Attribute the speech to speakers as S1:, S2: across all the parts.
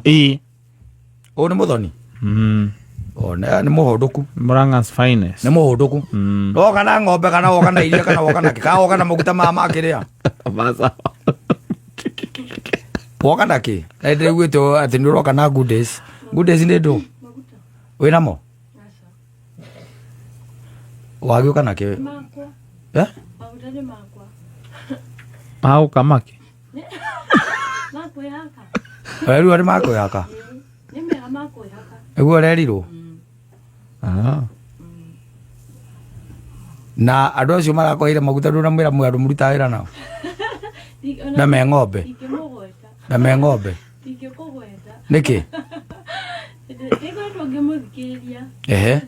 S1: Ĩĩ.
S2: Ũyũ nĩ mũthoni. O nĩ mũhũndũku.
S1: Murang'a's finest.
S2: Nĩ mũhũndũku. Woka na ng'ombe kana woka na iria kana woka na kĩ, kana woka na maguta ma makĩrĩa.
S1: Masawa.
S2: Woka na kĩ? Na ndĩraiguĩte atĩ nĩ ũroka na good days. Good days nĩ ndũ? Wĩ namo? Wagĩũka na kĩ?
S3: Makwa.
S2: Eh?
S3: Maguta nĩ makwa.
S1: Magũkama kĩ?
S3: Makwĩhaka.
S2: Ũrerirwo nĩ makwĩhaka?
S3: Nĩ mega makwĩhaka.
S2: Nĩguo ũrerirwo?
S1: Ah.
S2: Na andũ acio marakũheire maguta ndũnamwĩra mwĩ andũ mũrutaga wĩra nao? Na me ng'ombe?
S3: Ndingĩmũgweta.
S2: Na me ng'ombe?
S3: Ndingĩkũgweta.
S2: Nĩkĩ?
S3: Ndikoretwo ngĩmũthikĩrĩria.
S2: Ehe.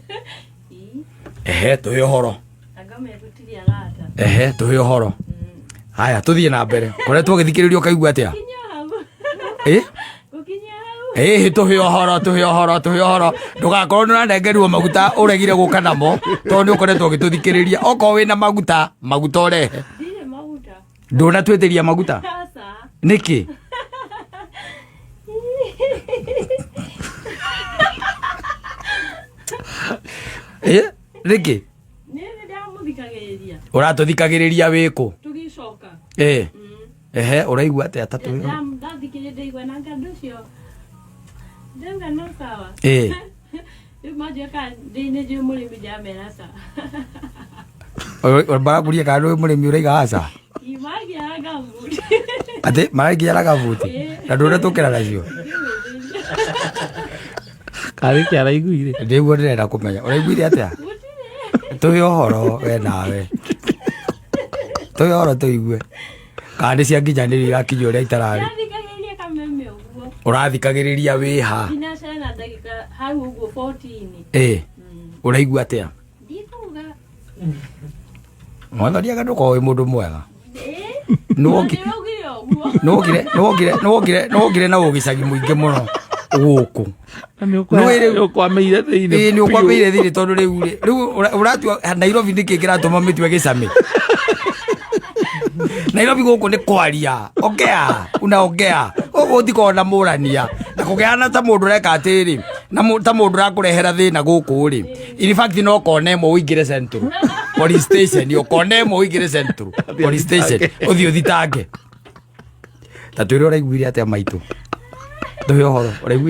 S3: Ii.
S2: Ehe, tũhe ũhoro.
S3: Anga metũtirĩ arata.
S2: Ehe, tũhe ũhoro. Haya, tũthiĩ na mbere. Koretwo ũgĩthikĩrĩria ũkaigua atĩa?
S3: Kinya hau.
S2: Ĩ?
S3: Gũkinya hau.
S2: Ĩhĩ, tũhe ũhoro, tũhe ũhoro, tũhe ũhoro. Ndũgakorwo nĩ ũranengerirwo maguta ũregire gũka namo, tondũ nĩ ũkoretwo ũgĩtũthikĩrĩria. Okorwo wĩna maguta, maguta ũrehe.
S3: Ndirĩ maguta.
S2: Ndũnatwĩtĩria maguta?
S3: Aca.
S2: Nĩkĩ? Ĩ, nĩkĩ?
S3: Nĩ ndĩramũthikagĩrĩria.
S2: Ũratũthikagĩrĩria wĩkũ?
S3: Tũgĩcoka.
S2: Ĩ. Ehe, ũraigua atĩa ta twĩ?
S3: Ndathikĩrĩria ndaigua na andũ ũcio. Ndauga no sawa.
S2: Ĩ.
S3: Rĩu manjũĩ kana ndĩ nĩ njũĩ mũrĩmi ndĩramera ca.
S2: Marakũria kana ndũĩ mũrĩmi ũraiga aca?
S3: Imagia ngabuti.
S2: Atĩ maraingĩra gabuti na ndũnetũkĩra nacio?
S1: Karĩ kĩ araiguire?
S2: Nĩguo ndĩrenda kũmenya. Ũraiguire atĩa? Tũhe ũhoro we nawe. Tũhe ũhoro tũigue. Kana nĩ cia nginyanĩrio irakinya ũrĩa itararĩ.
S3: Ndathikagĩrĩria kameme ũguo.
S2: Ũrathikagĩrĩria wĩ ha?
S3: Ndinacera na ndagĩka hau ũguo 14.
S2: Ĩ. Ũraigua atĩa?
S3: Ndikuga.
S2: Mwathani anga ndũkorwo wĩ mũndũ mwega.
S3: Ĩ.
S2: Nĩwokire
S3: Ndĩraugire ũguo.
S2: nĩwokire nĩwokire nĩwokire nĩwokire na ũgĩcagi mũingĩ mũno gũkũ. Nĩ rĩu-
S1: Nĩũkwamĩire thĩinĩ.
S2: Ĩĩ nĩ ũkwambĩire thirĩ tondũ rĩu rĩ rĩu ũratua Nairobi nĩkĩ kĩratũma mĩtue gĩcamĩ. Nairobi gũkũ nĩ kwaria ongea unaongea gũkũ gũtikoragwo na mũrania na kũgeana ta mũndũ ũreka atĩrĩ na ta mũndũ ũrakũrehera thĩna gũkũ rĩ in fact no kona ĩmwe ũingĩre Central Police Station ũkona ĩmwe ũingĩre Central Police Station ũthiĩ ũthitange ta twĩre ũraiguire atĩa maitũ tũhe ũhoro ũraiguire.